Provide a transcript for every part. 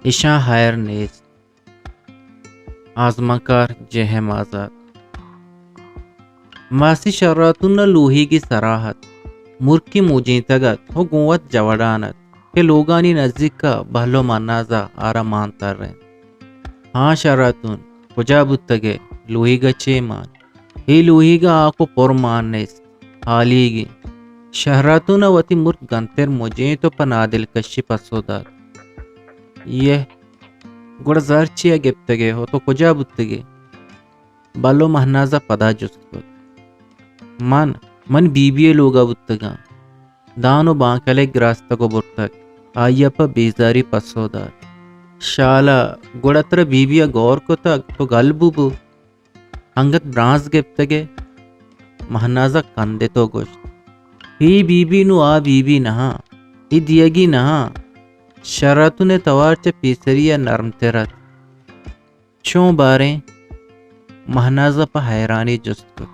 اشاں ہیر نیست۔ آزمانکار جے ایم آزات۔ ماسی شراتون ءَ لوہیگی سرا ات۔ مرکی موجینتگ ات ءُ گوں وت جوڑان ات کہ لوگانی نزیک ءَ بہلو مہناز ءَ آرا مان ترینت۔ ہاں شراتون، کجا بوتگ ئے؟ لوہیگ ءَ چے مان؟ اے لوہیگ ءَ آ کہ پر مان نیست، ہالیگیں۔ شراتون ءَ وتی مرک گنتر مجینت ءُ پہ نادلکشی پسو دات۔ یے، گڑا زر چیا گپتگ ئے ءُ تو کجا بوتگ ئے؟ بلو مہناز ءَ پدا جست کت۔ من، من بی بی ءِ لوگ ءَ بوتگاں۔ دان ءُ بانکلک گراستگ ءُ برتگ۔ آئی ءَ پہ بیزاری پسو دات۔ شالا، گڑا ترا بی بی ءَ گور کتگ، تو گل بو بو۔ انگت برانز گپتگ ئے؟ مہناز ءَ کندت ءُ گوشت، اے بی بی نوں آ بی بی نہ اَنت، اے دیگی نہ اَنت۔ شراتون ءِ توار چہ پیسری ءَ نرمتر ات۔ چون باریں؟ مہناز ءَ پہ حیرانی جست کت۔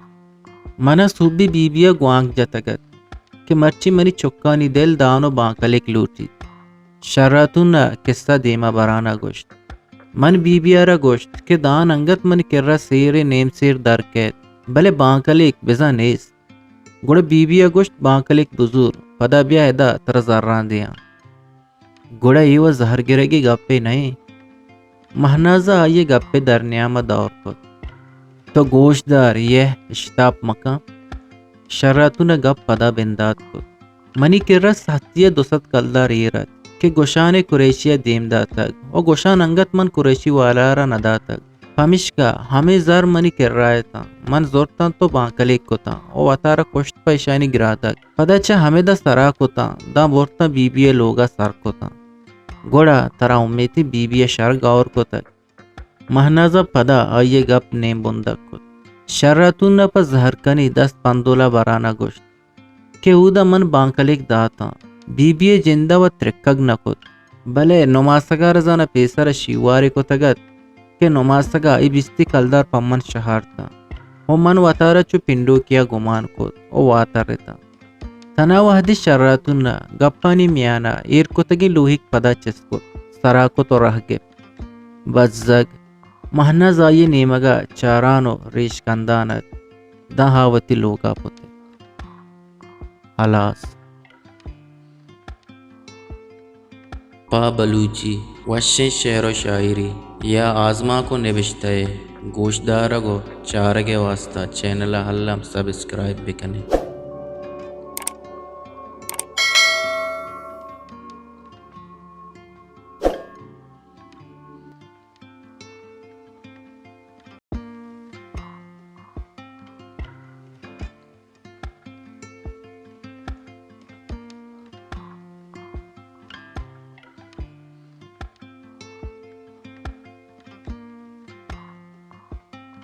من ءَ سوبی بی بی ءَ گوانک جتگ ات کہ مرچی منی چکانی دل دان ءُ بانکلک لوٹیت۔ شراتون ءَ کسہ دیم ءَ بران ءَ گوشت۔ من بی بی ءَ را گوشت کہ دان انگت منی کرا سیر ءُ نیم سیر در کئیت، بلے بانکلک بزاں نیست۔ گڑا بی بی ءَ گوشت، بانکلک بزور، پدا بیا ادا ترا زراں دیاں۔ گڑا اے وَ زہر گرگی گپے نہ اِنت۔ مہناز ءَ آئی ءِ گپ ءِ درنیام ءَ دور کت۔ تو گوش دار، یے اشتاپ مکن۔ شراتون ءَ گپ پدا بندات کت۔ منی کرا سہتی ءَ دو سد کلدار ایر ات کہ گشان ءَ قریشی ءَ دیم داتگ ءُ گشان انگت من قریشی والا ءَ را نہ داتگ۔ پمیشکا ہمے زر منی کرا اتاں، من زرتاں تو بانکلک کتاں ءُ وتارا کشت پہ ایشانی گراتگ۔ پدا چہ ہمدا سرا کتاں، داں برتاں بی بی ءِ لوگ ءَ سر کتاں۔ گڑا ترا امیتی بی بی ءَ شر گور کتگ؟ مہناز ءَ پدا آئی ءِ گپ نیم بندگ کت۔ شراتون ءَ پہ زہرکنی دست پندول ءَ بران ءَ گوشت کہ اودا من بانکلک داتاں، بی بی ءِ جند ءَ وَ ترکگ نہ کت، بلے نماسگ ءَ را زاناں پیسر ءَ شیوارے کتگ ات کہ نماسگ ءَ اے بیستی کلدار پہ من شہارتاں ءُ من وتارا چو پنڈوکے ءَ گمان کت ءُ واترتاں۔ تھنا وہدے شراتون ءَ گپانی میان ءَ ایر کتگیں لوہیگ پدا چست کت، سرا کت ءُ راہ گپت۔ بزگ مہناز آئی ءِ نیمگ ءَ چاران ءُ ریش کندان ات، داں آ وتی لوگ ءَ پترت۔ ہلاس۔ پہ بلوچی وشیں شعر ءُ شاعری یا آزمانک ءُ نبشتہ ءِ گوشدارگ ءُ چارگ ءِ واستہ چینل ءَ الم سبسکرائب بکن ات۔